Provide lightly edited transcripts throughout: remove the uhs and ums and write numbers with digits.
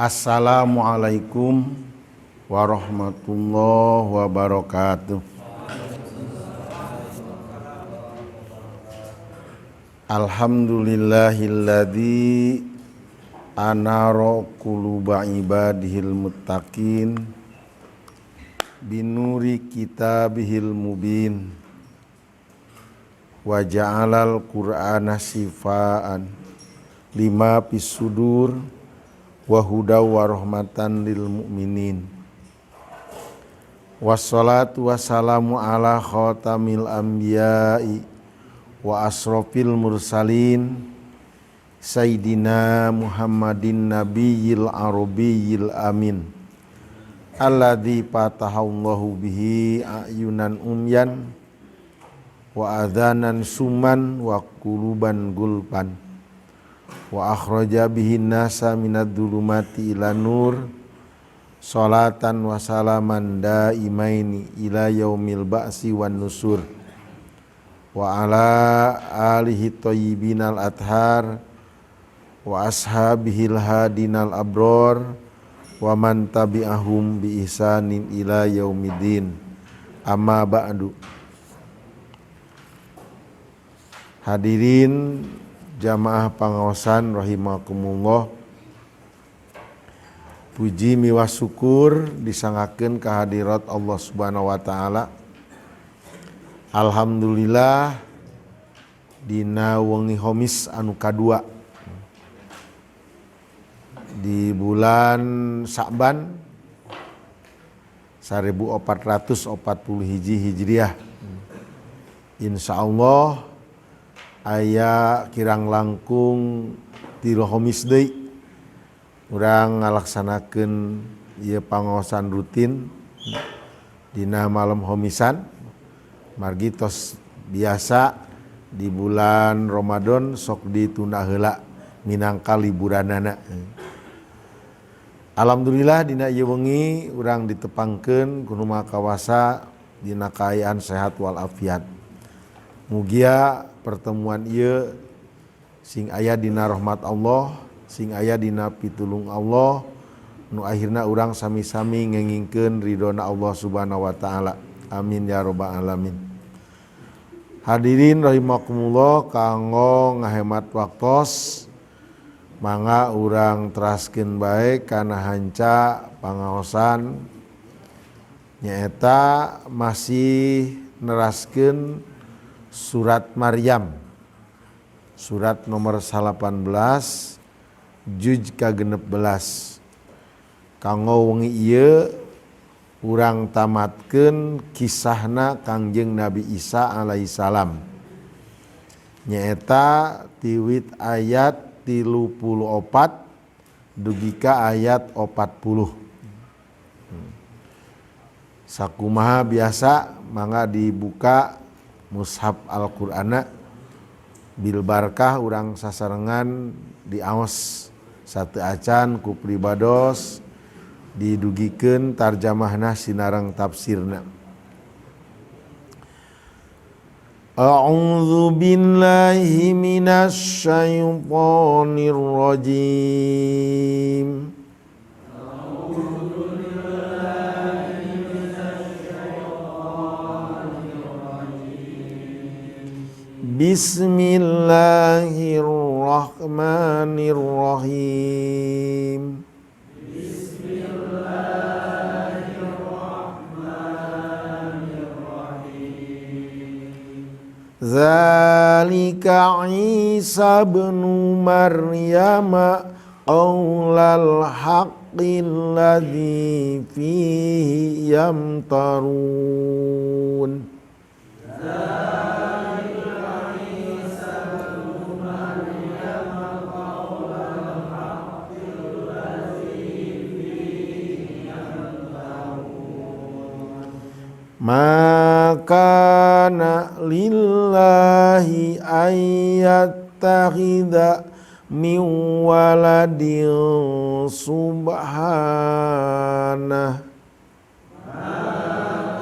Assalamualaikum warahmatullahi wabarakatuh. Alhamdulillahilladzi anara quluba ibadihil muttaqin binuri kitabihil mubin wa ja'alal qur'ana sifaan lima fis sudur wa hudaw wa rahmatan lil mu'minin. Wassalatu wassalamu ala khatamil anbiya'i wa asrofil mursalin sayyidina Muhammadin nabiyil arabiyil amin alladzi fatahallahu bihi a'yunan umyan wa adzanan suman wa quluban gulpan wa akhraja bihi nasa minad dhulumati ila nur salatan wa salaman daimaini ila yaumil ba'si wan nusur wa ala alihi thayyibinal athar wa ashabihil hadinal abror wa man tabi'ahum bi ihsanin ila yaumiddin. Amma ba'du. Hadirin jamaah pangaosan rahimakumullah, puji miwah syukur disangakeun kehadirat Allah Subhanahu wa taala. Alhamdulillah dina wengi Homis anu kadua di bulan Sa'ban 1440 hiji Hijriah. Insyaallah aya kirang langkung 3 Homis deui urang ngalaksanakeun ieu pangaosan rutin dina malam Homisan. Margi tos biasa di bulan Ramadan sok ditunda heula minangka liburanana. Alhamdulillah dina ieu wengi urang ditepangkeun ku Nu Maha Kawasa dina kaayaan sehat walafiat. Mugia pertemuan ieu sing aya dina rahmat Allah, sing aya dina pitulung Allah, nu akhirna urang sami-sami ngengingkeun ridhona Allah Subhanahu wa taala. Amin ya rabbal alamin. Hadirin rahimakumullah, kanggo ngahemat waktos mangga urang teraskeun bae kana hanca pangaosan nyaeta masih neraskeun surat Maryam, surat nomor 18 juj ka-16. Kanggo wengi ieu urang tamatkeun kisahna Kangjeng Nabi Isa alaihissalam, nyaeta tiwit ayat 34 dugi ka ayat 40. Sakumaha biasa mangga dibuka mushaf Al-Qur'ana bil barkah urang sasarengan diaos satu acan ku pribados didugikeun tarjamahna sinareng tafsirna. A'udzu billahi minasy syaithanir rajim. A'udzu billahi minasy syaithanir rajim. Bismillahirrahmanirrahim. Bismillahirrahmanirrahim. Zalika Isa ibn Maryam qaulal haqqil ladzi fihi yamtarun. Zalika Isa ibn Maryam qaulal haqqil ladzi fihi yamtarun. Ma kana lillahi ayyattakhidha min waladin subhanah. Ma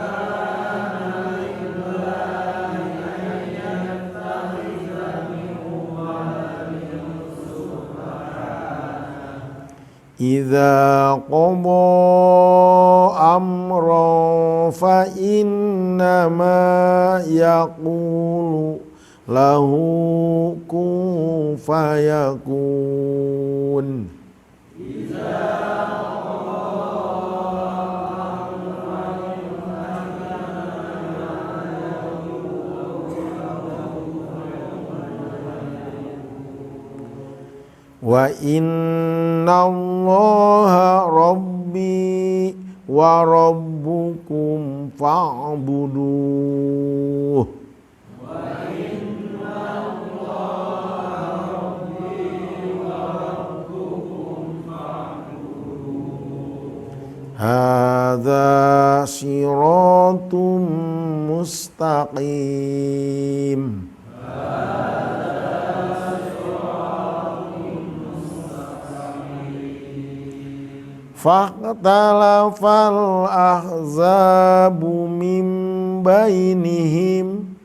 kana lillahi ayyattakhidha min waladin subhanah. Idza qada amran fa innama yaqulu lahu kun fayakun. Wa inna Allaha rabbi wa rabbukum fa'buduh. Wa inna Allaha rabbi wa rabbukum fa'buduh. Hadza siratun mustaqim. Fakhtalafal ahzabu min bainihim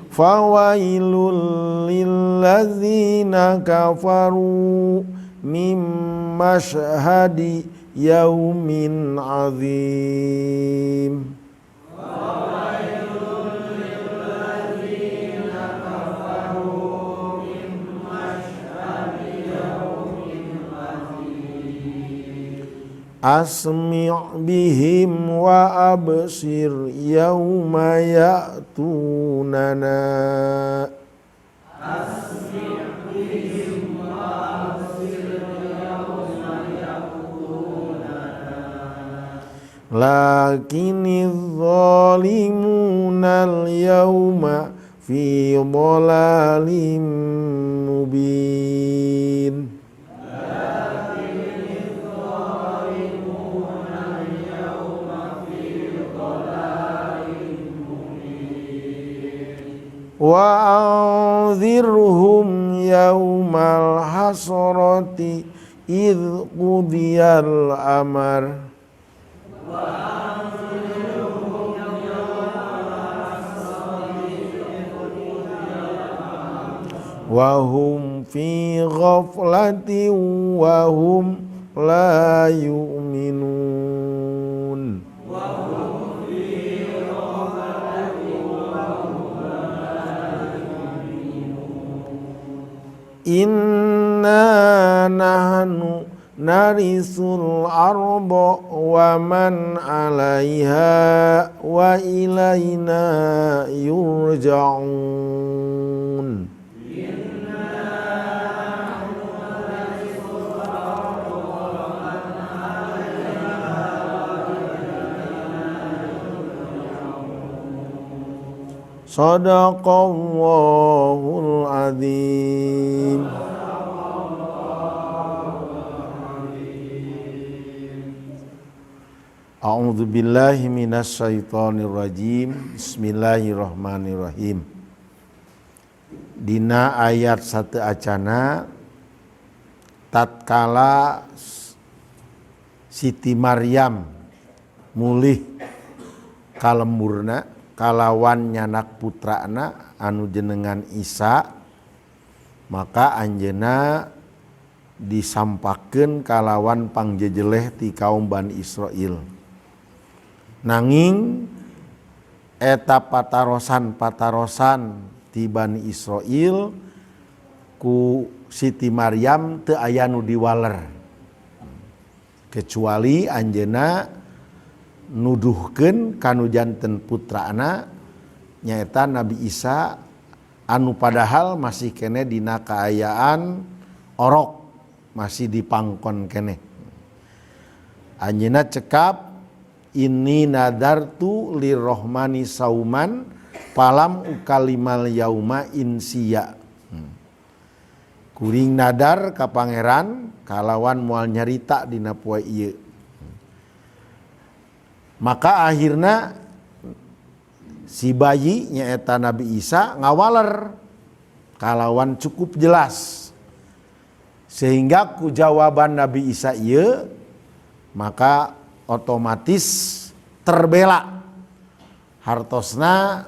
fawailul lillazina kafaru min masyhadi yaumin azim. Asmi' bihim wa absir yauma ya'tunana. Asmi' bihim wa absir yauma ya'tunana. Lakini zalimuna al-yauma fi dhalalim mubin. Wa anzirhum yaumal hasrati idh qudiyal amr. Wa anzirhum yaumal hasrati idh qudiyal amr. Wa hum fi ghaflatin wa hum la yu'minun. Inna nahnu narisul arda wa man 'alaiha wa ilaina yurja'un. Inna nahnu narisul arda wa man 'alaiha wa ilaina yurja'un. Sadaqallahul azim. A'udzu billahi minasyaitonir rajim. Bismillahirrahmanirrahim. Dina ayat 1 acana tatkala Siti Maryam mulih kalemburna kalawan nyanak putrana anu jenengan Isa, maka anjeuna disampakeun kalawan pangjejeleh ti kaum Bani Israil. Nanging eta patarosan-patarosan ti Bani Israil ku Siti Maryam teu aya nu diwaler, kecuali anjeuna nuduhkeun kanu janten putrana nyaeta Nabi Isa anu padahal masih kene dina kaayaan orok, masih dipangkon kene. Anjeunna cekap, inni nadartu lirrohmani sauman palam ukalimal yauma insiya. Kuring nadar ka pangeran kalawan moal nyarita dina poe ieu. Maka akhirna si bayi nyaeta Nabi Isa ngawaler kalawan cukup jelas. Sehingga ku jawaban Nabi Isa ieu maka otomatis terbela. Hartosna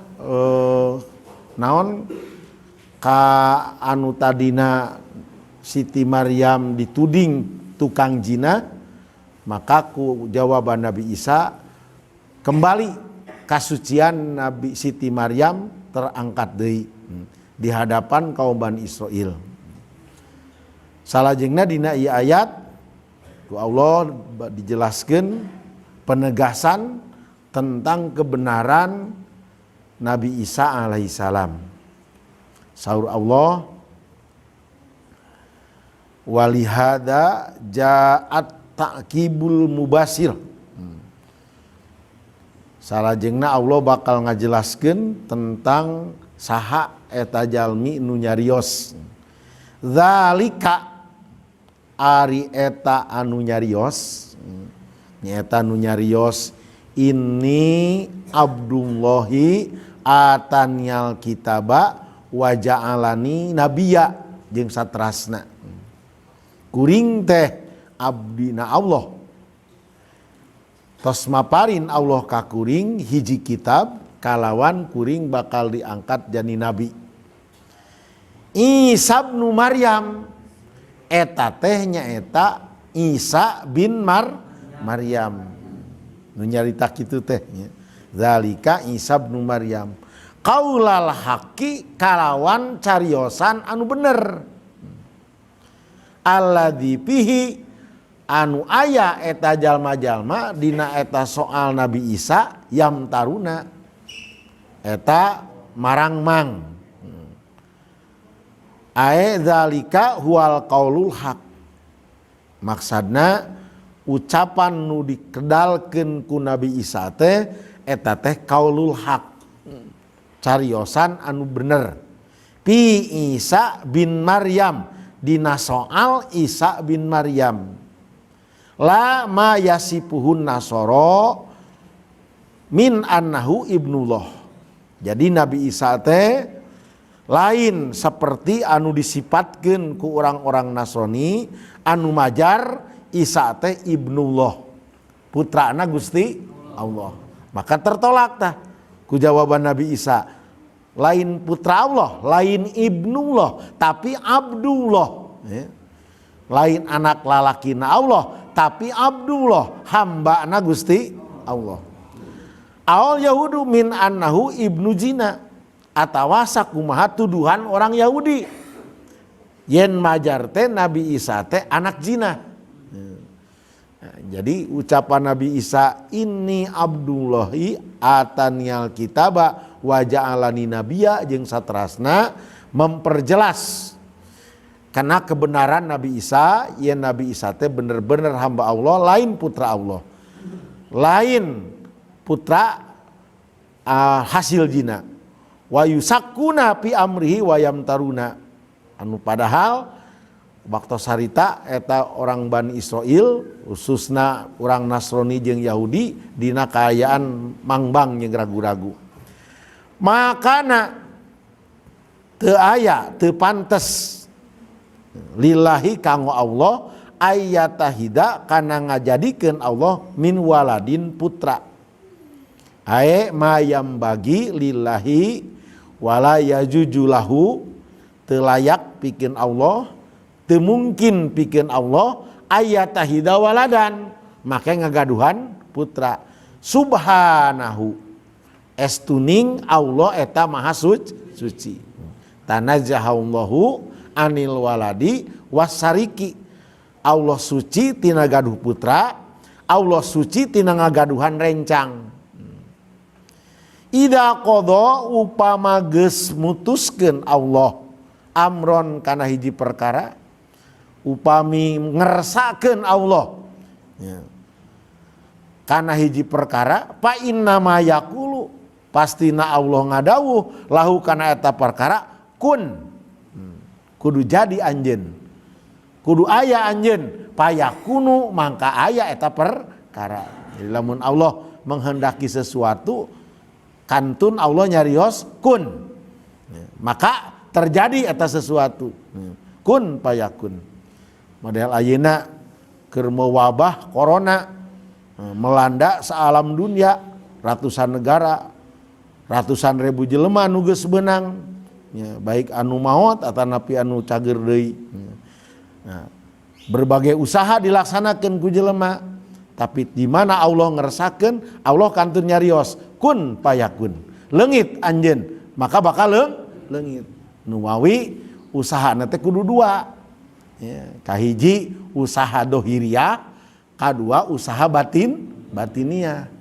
Naon ka anu tadina Siti Maryam dituding tukang zina, maka ku jawaban Nabi Isa kembali kasucian Nabi Siti Maryam terangkat deui di hadapan kaum Bani Israil. Salajengna dina ieu ayat ku Allah dijelaskeun penegasan tentang kebenaran Nabi Isa alaihissalam. Saur Allah, walihada ja'at ta'kibul mubasir. Salajengna Allah bakal ngajelaskeun tentang saha eta jalmi nu nyarios. Zalika ari eta anu nyarios, nyaeta nu nyarios ini Abdullahi atanial kitaba wa ja'alani nabiyya jeung satrasna. Kuring teh abdina Allah. Tos maparin Allah ka kuring hiji kitab kalawan kuring bakal diangkat jadi nabi. Isa bin Maryam eta teh nyaeta Isa bin Maryam. Nu nyarita kitu teh nya. Zalika Isa bin Maryam. Qaulal haqi kalawan cariosan anu bener. Alladzi fihi anu aya eta jalma-jalma dina eta soal Nabi Isa yam taruna eta marangmang. Ae zalika huwal qaulul haq. Maksudna ucapan nu dikedalkeun ku Nabi Isa teh eta teh qaulul haq. Cariosan anu bener. Pi Isa bin Maryam dina soal Isa bin Maryam. La ma yasipuhun nasoro min annahu ibnullah. Jadi Nabi Isa teh lain seperti anu disipatkeun ku orang-orang Nasrani anu majar Isa teh ibnullah, putrana Gusti Allah. Maka tertolak tah ku jawaban Nabi Isa. Lain putra Allah, lain ibnullah, tapi Abdullah. Ya. Lain anak lalakina Allah, tapi Abdullah, hambana Gusti Allah. Awal Yahudu min annahu ibnu zina atawa sakumaha tuduhan orang Yahudi yen majar teh Nabi Isa teh anak zina. Nah, jadi ucapan Nabi Isa ini Abdullahi atanial kitaba wa ja'alani nabiyya jeung satrasna memperjelas karena kebenaran Nabi Isa, yen Nabi Isa teh bener-bener hamba Allah, lain putra Allah, lain putra hasil zina. Wa yusakuna fi amrihi wa yamtaruna. Anu padahal waktu sarita eta orang Bani Israil khususna orang Nasrani jeung Yahudi dina kaayaan mangbang jeung ragu-ragu. Makana teu aya, teu pantes lillahi kanggo Allah ayatahida kana ngajadikeun Allah min waladin putra. Ae mayam bagi lillahi wala yajujulahu, teu layak pikeun Allah, teu mungkin pikeun Allah ayatahida waladan, make ngagaduhan putra. Subhanahu estuning Allah eta maha suci. Tanazzahallahu anil waladi wasariki. Allah suci tina gaduh putra, Allah suci tina ngagaduhan rencang. Ida qadha upama geus mutuskeun Allah amron kana hiji perkara, upami ngersakeun Allah ya, kana hiji perkara, fa inna ma yaqulu pastina Allah ngadawuh lahu kana eta perkara kun, kudu jadi anjeun, kudu aya anjeun, payakunu mangka aya eta perkara. Jadi lamun Allah menghendaki sesuatu, kantun Allah nyarios kun, maka terjadi eta sesuatu. Kun payakun. Model ayeuna keur wabah corona melanda sealam dunia, ratusan negara, Ratusan ribu jelema nu geus beunang ya, baik anu maot atanapi anu cager deui. Nah, berbagai usaha dilaksanakeun ku jelema, tapi di mana Allah ngeresakeun, Allah kantun nyarios kun payakun. Leungit anjeun, maka bakal leungit. Nu mawi usahana teh kudu dua. Ya, kahiji usaha dohiriah, kadua usaha batin, batiniah.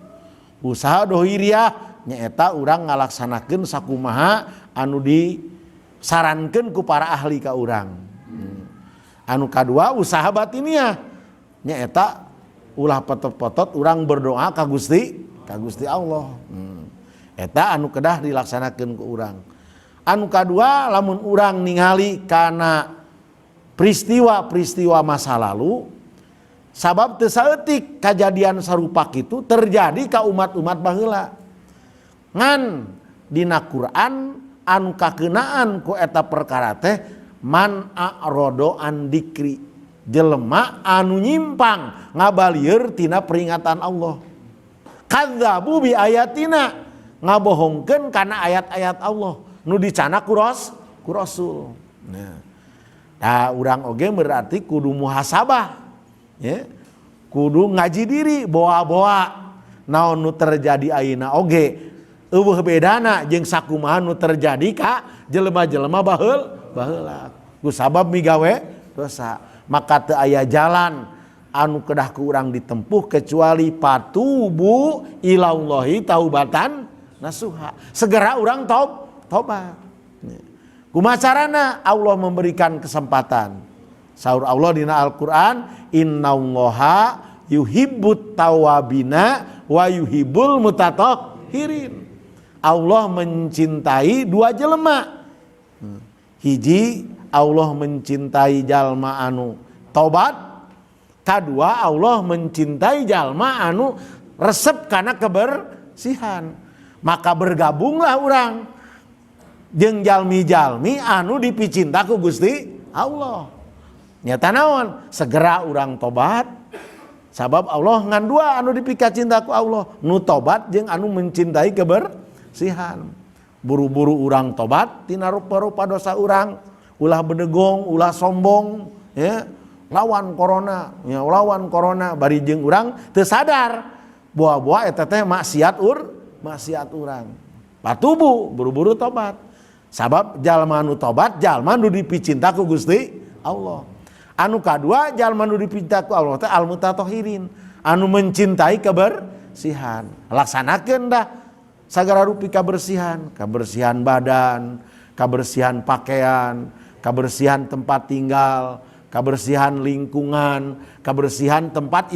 Usaha dohiriah nyaeta urang ngalaksanakeun sakumaha anu disarankeun ku para ahli ka urang. Anu kadua usaha batiniah nyaeta ulah potot-potot urang berdoa ka Gusti Allah. Eta anu kedah dilaksanakeun ku urang. Anu kadua lamun urang ningali kana peristiwa-peristiwa masa lalu, sabab teu saeutik kajadian sarupa kitu terjadi ka umat-umat baheula. Ngan dina Quran anu kakeunaan ku eta perkara teh man a'rada an dikri, jelema anu nyimpang ngabalieur tina peringatan Allah. Kadzabu bi ayatina, ngabohongkeun kana ayat-ayat Allah nu dicanak ku Rasul. Nah, urang oge berarti kudu muhasabah, ya. Kudu ngaji diri, boa-boa naon nu terjadi ayeuna oge eueuh bedana jeung sakumaha nu terjadi ka jelema-jelema baheula. Ku sabab migawe dosa, maka teu aya jalan anu kedah ku urang ditempuh kecuali patubu ilallahi taubatan nasuha. Segera urang tobat. Kumaha carana? Allah memberikan kesempatan. Saur Allah dina Al-Qur'an, innallaha yuhibbut tawabina wa yuhibbul mutatahhirin. Allah mencintai dua jelema. Hiji, Allah mencintai jalma anu tobat. Kadua, Allah mencintai jalma anu resep kana kebersihan. Maka bergabunglah urang jeung jalmi-jalmi anu dipicinta ku Gusti Allah. Nyata naon? Segera urang tobat. Sabab Allah ngan dua anu dipikacinta ku Allah, nu tobat jeung anu mencintai kebersihan. Buru-buru urang tobat tina rupa-rupa dosa urang, ulah bedegong, ulah sombong, ya. Lawan corona, ya, lawan corona bari jeung urang teu sadar buah-buah eta teh maksiat urang. Patubu, buru-buru tobat. Sabab jalma nu tobat, jalma nu dipicinta ku Gusti Allah. Anu kadua jalma nu dipicinta ku Allah teh al-mutatahhirin, anu mencintai kebersihan. Laksanakeun dah sagala rupi kebersihan, kebersihan badan, kebersihan pakaian, kebersihan tempat tinggal, kebersihan lingkungan, kebersihan tempat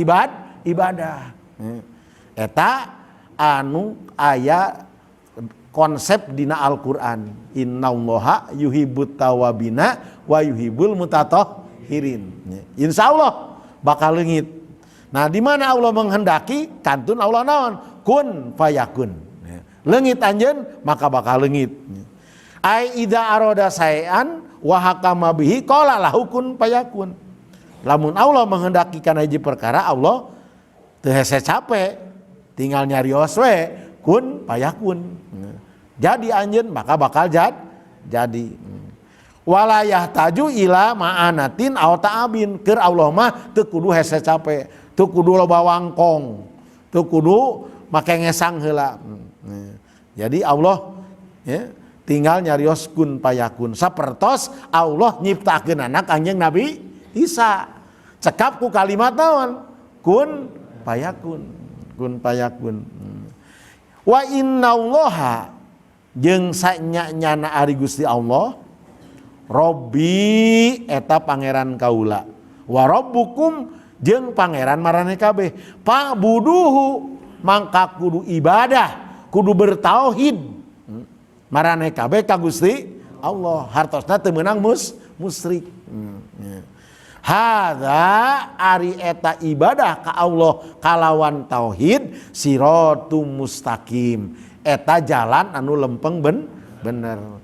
ibadah. Eta anu aya konsep dina Al-Qur'an. Innallaha yuhibbut tawabina wa yuhibbul mutatahhirin. Insya Allah bakal leungit. Nah, di mana Allah menghendaki kantun Allah naon? Kun fayakun. Leungit anjeun maka bakal leungit. Ai idza arada saean wa hakama bihi qala lahu kun fayakun. Lamun Allah menghendaki kana hiji perkara, Allah teu hese capek, tinggal nyarios we kun fayakun. Jadi anjeun maka bakal jadi. Wala yahtaju ila ma'anatin aw ta'abin. Keur Allah mah teu kudu hese capek, teu kudu loba wangkong, teu kudu make ngesang heula. Jadi Allah ya, tinggal nyarios kun payakun. Sapertos Allah nyiptakeun anak Kanjeng Nabi Isa. Cekap ku kalimat naon? Kun payakun. Kun payakun. Wa innallaha jeung sanya-nyana ari Gusti Allah Robbi eta pangeran kaula wa rabbukum jeung pangeran maraneh kabeh fa'buduhu mangka kudu ibadah kudu bertauhid maraneh kabeh ka Gusti Allah hartosna teu meunang musyrik. Hadza ari eta ibadah ka Allah kalawan tauhid siratum mustaqim eta jalan anu lempeng bener.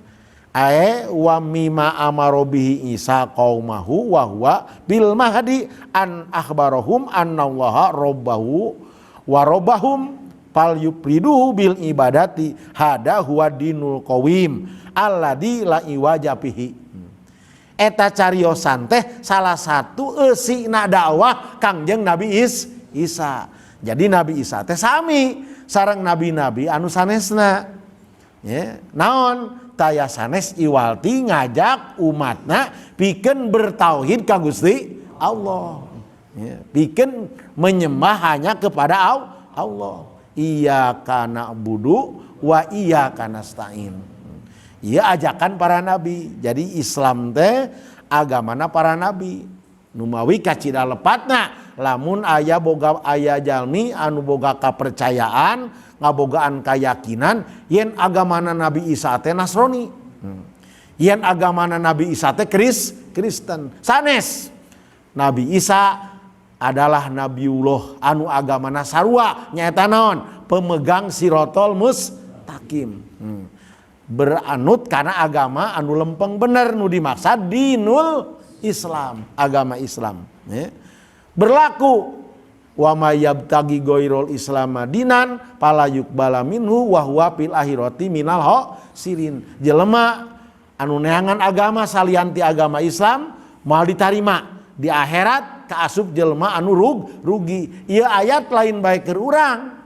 Ae wa mimma amara bihi Isa qaumahu wa huwa bil mahdi an akhbarahum annallaha rabbahu wa rabbahum Fal yufriduhu bil ibadati hada huwa dinul qawim alladzi la iwaja fihi. Eta cariosan teh salah satu eusina dakwah Kangjeng Nabi Isa. Jadi Nabi Isa teh sami sareng nabi-nabi anu sanesna. Ya, naon taya sanes iwalti ngajak umatna pikeun bertauhid ka Gusti Allah. Ya, pikeun menyembah hanya kepada Allah. Iyyaka na'budu wa iyyaka nasta'in. Ieu ajakan para nabi. Jadi Islam teh agamana para nabi. Numawi kacida lepatna lamun aya boga aya jalmi anu boga kapercayaan, ngabogaan keyakinan yen agamana Nabi Isa teh Nasrani. Yen agamana Nabi Isa teh Kristen. Sanes Nabi Isa adalah Nabiullah anu agamana sarua nyaeta naon? Pemegang sirotol mustaqim. Beranut karena agama anu lempeng bener nu dimaksud dinul Islam, agama Islam. Ya. Berlaku wa may yabtagi ghairul islama dinan fala yuqbala minhu wa huwa fil akhirati minal khasirin. Jelema anu neangan agama salian ti agama Islam moal ditarima di akhirat kaasup jelema anu rugi. Ieu ayat lain bae keur urang.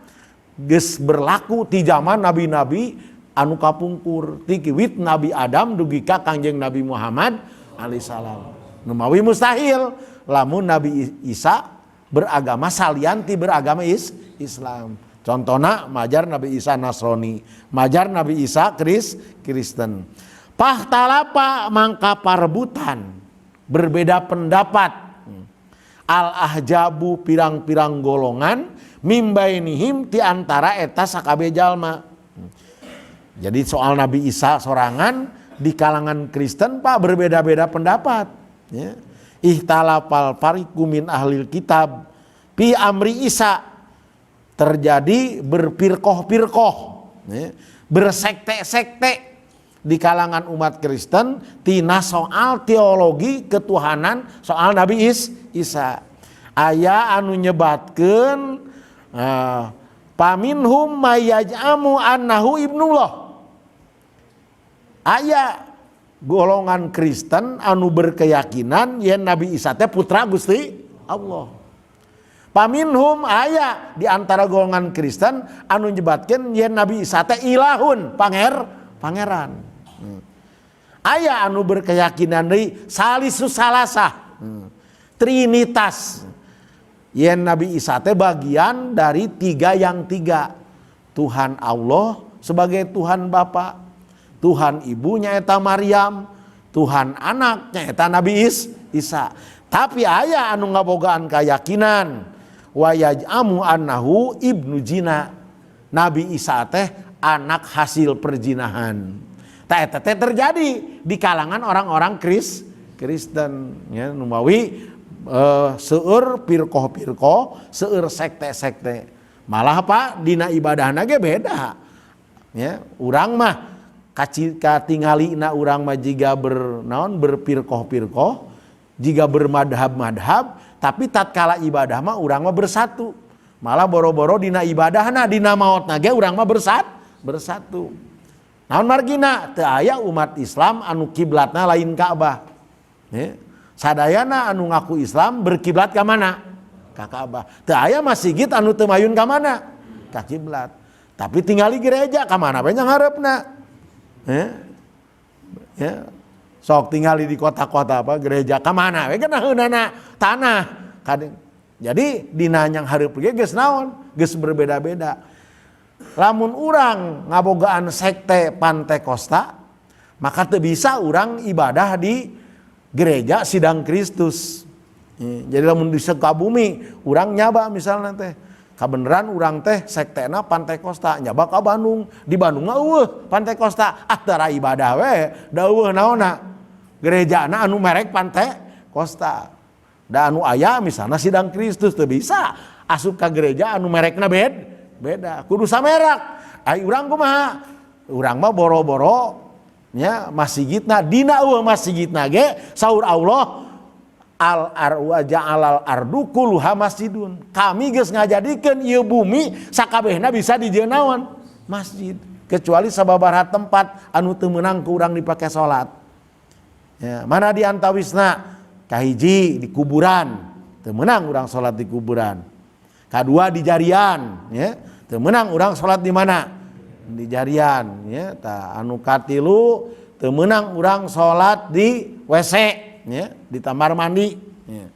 Geus berlaku ti zaman nabi-nabi anu kapungkur ti kiwit Nabi Adam dugi ka Kangjeng Nabi Muhammad alaihi salam. Numawi mustahil lamun Nabi Isa beragama salian ti beragama Islam. Contohna majar Nabi Isa Nasrani, majar Nabi Isa Kristen. Pahtalapa mangka parebutan, berbeda pendapat. Al ahjabu pirang-pirang golongan mimbainihim ti antara eta sakabeh jalma. Jadi soal Nabi Isa sorangan di kalangan Kristen Pak berbeda-beda pendapat. Ya. Ihtalafal fariqu min ahlil kitab fi amri Isa, terjadi berpirkoh-pirkoh, ya, bersekte-sekte di kalangan umat Kristen tina soal teologi ketuhanan soal Nabi Isa. Aya anu nyebatkeun paminhum mayyaj'amu annahu ibnullah. Aya golongan Kristen anu berkeyakinan yen Nabi Isa teh putra Gusti Allah. Paminhum aya di antara golongan Kristen anu nyebatkeun yen Nabi Isa teh ilahun, pangeran. Aya anu berkeyakinan deui salisu salasah, trinitas. Yen Nabi Isa teh bagian dari tiga yang tiga. Tuhan Allah sebagai Tuhan Bapa, Tuhan ibunya eta Maryam, Tuhan anaknya eta Nabi Isa. Tapi aya anu ngabogaan keyakinan wa yaj'amu annahu ibnu zina. Nabi Isa teh anak hasil perzinahan. Tah eta teh terjadi di kalangan orang-orang Kristen ya, numawi seueur pirkoh-pirkoh, seueur sekte-sekte. Malah Pak dina ibadahna ge beda. Ya, urang mah katingalina urang mah jiga bernaon berpirkoh-pirkoh, jiga bermadhab-madhab, tapi tatkala ibadah mah urang mah bersatu. Malah boro-boro dina ibadahna, dina maotna ge urang mah bersatu. Naon margina? Teu aya umat Islam anu kiblatna lain Ka'bah. Ya. Sadayana anu ngaku Islam berkiblat ka mana? Ka Ka'bah. Teu aya masjid anu teu mayun ka mana? Ka kiblat. Tapi tingali gereja ka mana we nyangharepna? Ya. Ya. Sok tingali di kota-kota apa gereja ka mana we geunaheunana tanah. Kadang. Jadi dina nyanghareup ge geus naon? Geus berbeda-beda. Lamun urang ngabogaan sekte Pantekosta, maka teu bisa urang ibadah di gereja Sidang Kristus. Ya, jadi lamun di Sukabumi urang nyaba misalnya teh, kabeneran urang teh sektena Pantekosta, nyaba ka Bandung, di Bandung mah eueuh Pantekosta, ah tara ibadah we, da eueuh naonna gerejana anu merek Pantekosta. Da anu aya misalnya Sidang Kristus teu bisa asup ka gereja anu merekna beda, kudu samerak. Ai urang kumaha? Urang mah boro-boro nya masjidna, dina eueuh masjidna ge saur Allah Al arwa ja'alal ardu kulluha masjidun. Kami geus ngajadikeun ieu bumi sakabehna bisa dijieun naon? Masjid. Kecuali sababaraha tempat anu teu meunang ku urang dipake salat. Ya, mana di antawisna? Kahiji di kuburan, teu meunang urang salat di kuburan. Kadua di jarian, ya, teu meunang urang salat di mana? Di jarian, ya. Tah anu katilu teu meunang urang salat di WC, ya, di kamar mandi, ya.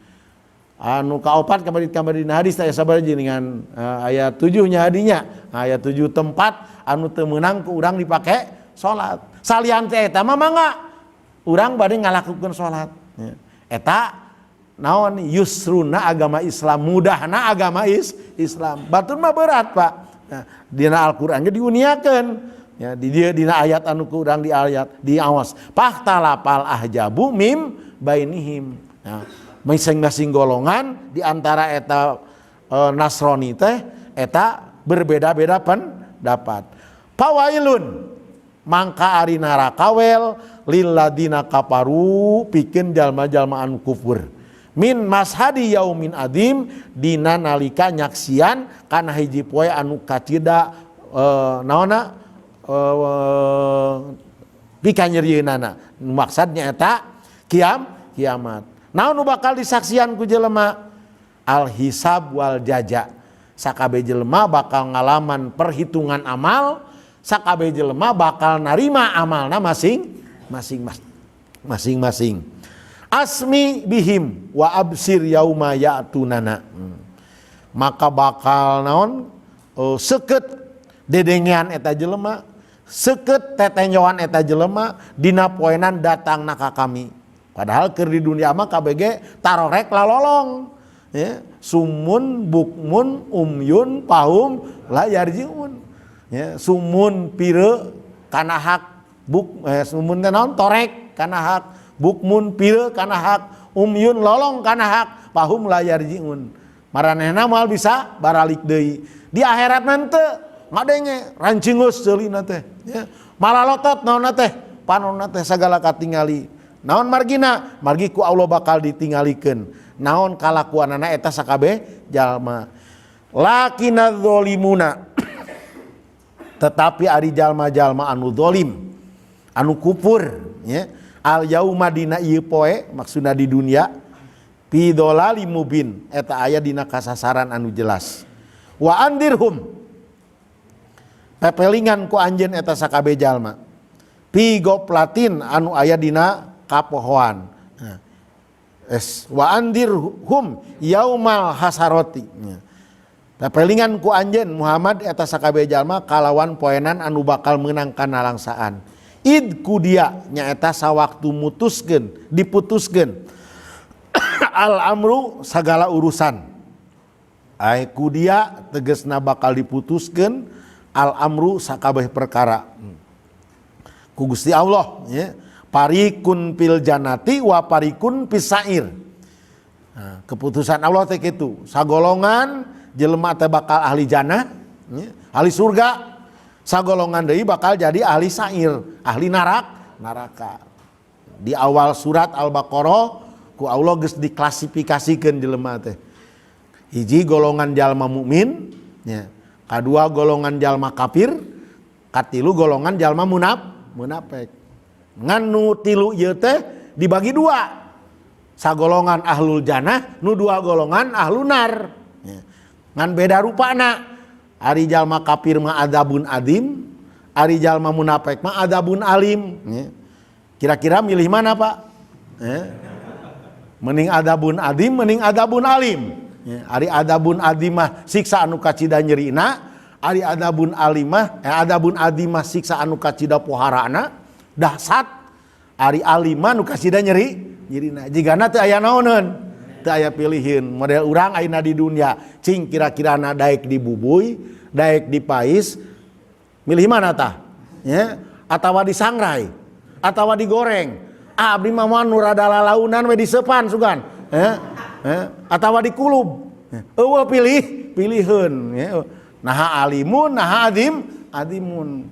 Anu kaopat kamari dina hadis teh sabaraha dengan ayat 7 nya hadinya. Ayat 7 tempat anu teu meunang ku urang dipake salat. Salian teh eta mah mangga urang bade ngalakukeun salat, ya. Eta naon yusruna agama Islam, mudahna agama Islam. Batur mah berat, Pak. Nah, dina Al-Qur'an ge diuniakeun. Ya, di dieu dina ayat anu ku urang di ayat diawas. Fahtalafal ahjabu mim bainihim. Nah, masing-masing golongan di antara eta Nasrani teh eta berbeda-beda pendapat. Fawailun mangka ari neraka wel lilladina kaparu pikeun jalma-jalma anu kufur. Min mashadi yaumin adim dina nalika nyaksian kana hiji poe anu kacida naonna pikanyerieunana. Maksudnya eta kiamat. Naon nu bakal disaksian ku jelema? Al hisab wal jaza. Sakabeh jelema bakal ngalaman perhitungan amal, sakabeh jelema bakal narima amalna masing-masing. Asmi bihim wa absir yauma ya'tunana. Maka bakal naon seukeut dedengean eta jelema, seukeut tetenjoan eta jelema dina poenan datangna ka kami. Padahal keur di dunia mah KBG tarorek lalolong, ya, sumun bukmun umyun pahum la yarjiun, ya, sumun pire kana hak buk sumun teh naon torek kana hak, bukmun pire kana hak, umyun lolong kana hak, pahum la yarjiun. Maranehna moal bisa baralik deui. Di akhirat nanti ngadenge rancingus ceulina teh, ya. Malalotot naonna teh, panonna teh sagala katingali. Naon margina? Margi ku Allah bakal ditingalikeun. Naon kalakuanana eta sakabeh jalma. Lakinadz zalimuna tetapi ari jalma-jalma anu zalim, anu kufur, ya. Al yauma dina ieu poe maksudna di dunia fi dhalalim mubin eta aya dina kasasaran anu jelas. Wa andirhum pepelingan ku anjeun eta sakabeh jalma fi goplatin anu aya dina kapohoan. Nah, es wa andirhum yaumal hasaroti. Nah, pepelingan ku anjeun Muhammad eta sakabeh jalma kalawan poenan anu bakal meunang kana langsaan. Id kudia nyaeta sawaktu mutuskeun diputuskeun al amru segala urusan. Ai kudia tegesna bakal diputuskeun al amru sakabeh perkara ku Gusti Allah, ya. Parikun fil janati wa parikun fisair. Nah, keputusan Allah teh kitu. Sagolongan jelema teh bakal ahli jannah, ya, ahli surga. Sagolongan deui bakal jadi ahli sair, ahli neraka. Di awal surat Al-Baqarah ku Allah geus diklasifikasikeun jelema teh. Hiji golongan jalma mukmin, ya. Kadua golongan jalma kafir, katilu golongan jalma munafik. Ngan nu tilu ieu teh dibagi dua. Sagolongan ahlul jannah, nu dua golongan ahlun nar. Ya. Ngan beda rupana. Ari jalma kafir mah adzabun adim, ari jalma munafik mah adzabun alim. Ya. Kira-kira milih mana, Pak? Ya. Mending adzabun adim, mending adzabun alim. Ya. Ari adzabun adim mah siksa anu kacida nyerina, ari adzabun alim mah, adzabun adim mah siksa anu kacida poharana, dahsat. Ari alim mah nu kacida nyerina. Jigana teu aya naoneun, teu aya pilihin. Model urang ayeuna di dunia, cing kira-kira na daek dibubuy, daek dipais, milih mana tah? Ya, atawa disangrai, atawa digoreng. Ah, abdi mah moal nu rada lalaunan we diseupan sugan. Ya, ya, atawa dikulub. Eueuh piliheun, ya. Naha alimun, naha adimun.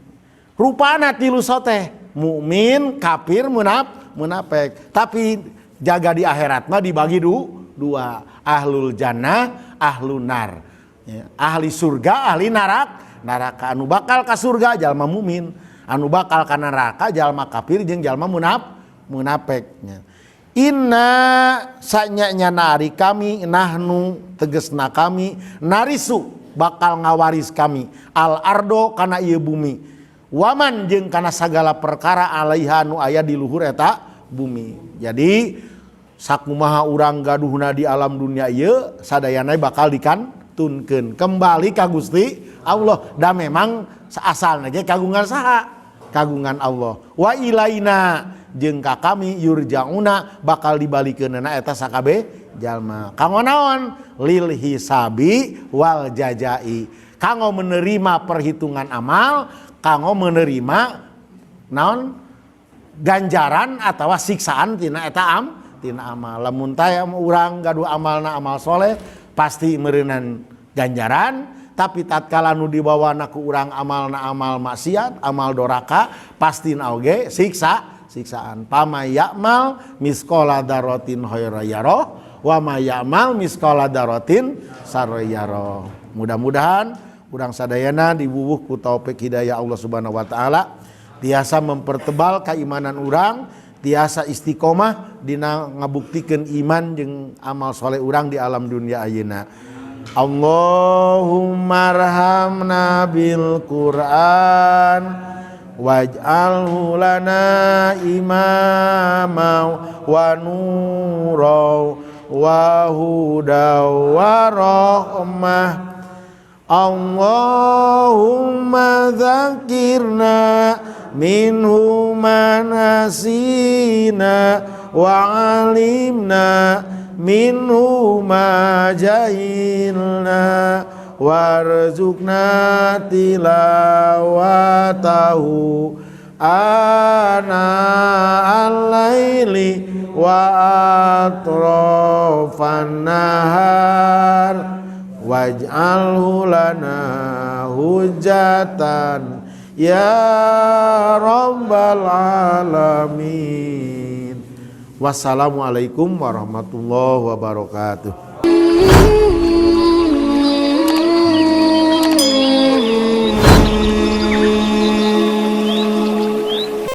Rupana tilu soteh, mukmin, kafir, munafik. Tapi Jaga di akhirat mah dibagi dua, ahlul jannah, ahlun nar. Ya, ahli surga, ahli neraka. Anu bakal ka surga jalma mukmin, anu bakal ka neraka jalma kafir jeung jalma munafik. Ya. Inna sanyanya nari kami nahnu tegesna kami narisu bakal ngawaris kami al ardo kana ieu bumi waman jeung kana sagala perkara alaiha nu aya di luhur eta bumi. Jadi sakumaha urang gaduhna di alam dunia ieu sadayana bakal dikantunkeun kembali ka Gusti Allah. Da memang asalna ge kagungan saha? Kagungan Allah. Wa ilaina jeung ka kami yurjauna bakal dibalikeunna eta sakabeh jalma. Kanggo naon? Lil hisabi wal jazai. Kanggo menerima perhitungan amal, kanggo menerima naon? Ganjaran atawa siksaan tina eta tina amal. Lamun taya urang gaduh amalna amal soleh pasti meureunan ganjaran, tapi tatkala nu dibawana ku urang amalna amal maksiat, amal doraka, pasti oge siksaan. Pama ya'mal miskola darotin khairan yarah wa ma ya'mal miskola darotin sarra yarah. Mudah-mudahan urang sadayana dibubuh ku taufik hidayah Allah Subhanahu wa taala, tiasa mempertebal keimanan urang, tiasa istiqomah dina ngabuktikeun iman jeung amal soleh urang di alam dunia ayeuna. Allahumma arhamna bil Qur'an waj'alhu lana imama wa nura wa huda wa rahmah. Allahumma dzakirna minhu ma nasina wa alimna minhu ma jahilna warzuqna tilawatahu ana al-laili wa atrafan nahar waj'alhu lana hujjatan ya rabbal alamin. Wassalamualaikum warahmatullahi wabarakatuh.